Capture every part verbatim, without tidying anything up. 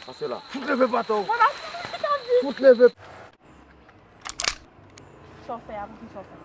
Pase la. Fout leve pa w. Mwen ap fout ou chita vit. Fout leve. Sa w fè a, pou ki sa w fè?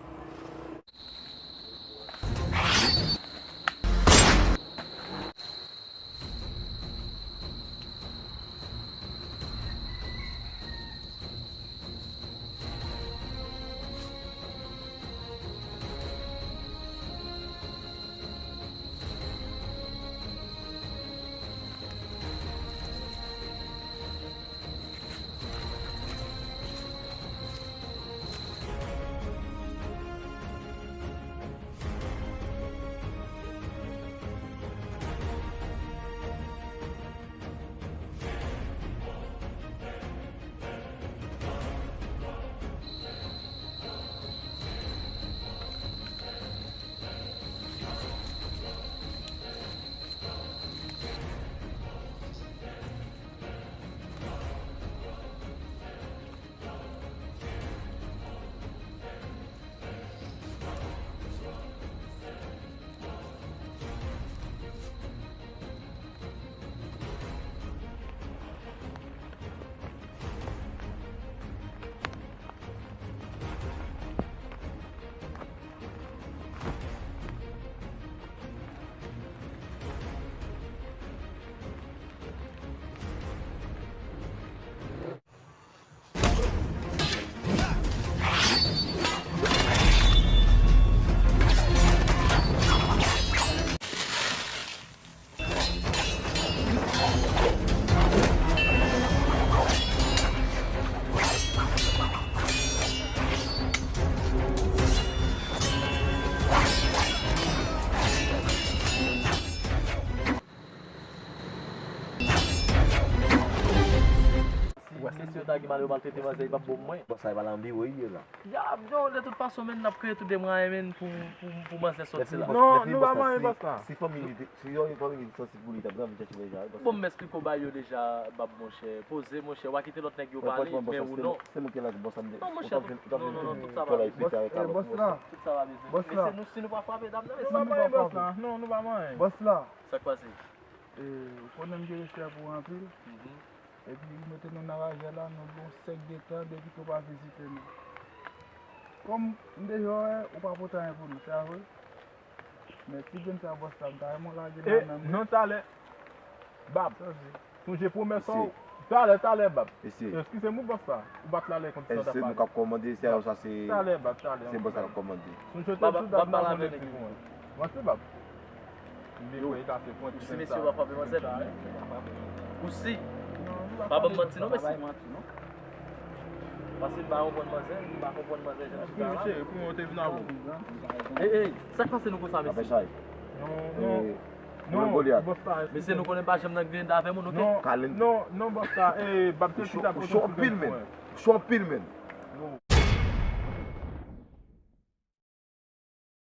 Ou wè, se si yo ta gen mal, yo maltrete manzè, li p ap bon pou mwen. Bòs la, e pa nan biwo li ye la. Ya, yo, de tout fason, menn, n ap kreye tout de mwayen, menn, pou, pou, pou manzè sòti la. Non, nou pa manyen bòs la. Si fanmi li te, si yon fanmi li te santi pou li, ta pran vin chèche deja, wi, bòs la. Bon, m esplike w bagay yo deja, bab, monchè. Poze, monchè, w a kite lòt nèg yo pale, men ou non. Se mwen ki la, bòs la, m te. Non, monchè, non, non, non, tout sa va byen. Bòs la. Tout sa va byen. Bòs la. Mesye, nou, si nou pa frape dam nan, mesye. Nou pa manyen bòs la. Non, nou pa manyen. Bòs la. Sa k pase? E, ou konnen m gen respè pou ou anpil. Mhm. Epi, ou mete nou nan rajè la, nou gen yon sèk de tan depi ke w pa vizite nou. Kòm m deja wè, ou pa pote anyen pou nou, se pa vre? Men ti grenn sa bòs la, m ta renmen w lage nan men m. Non, talè. Bab. Sonje pwomès ou. Talè, talè, bab. Eskize m, bòs la. Ou bat lalè konn sa w ta pale. Se nou k ap kòmande, se sa, se, talè, bab, talè, se bòs la k ap kòmande. Sonje te di w dat la konnen pi pou mwen. Manti, bab. Ou si mesye w ap frape manzè? Ou si? Pa ban m manti non, mesye. Paske m pa konprann manzè, m pa konprann manzè jan l chita la. Epi, cheri, pou mwen, ou te vin avè w. Ey, ey, sa k pase nou konsa, mesye? Non, non. Non, bòs la. Mesye, nou konnen pa janm nan griyen avè moun, oke? Non, non, bòs la, e, bab te chita kote w sou menm pwen. Ou cho anpil, menn.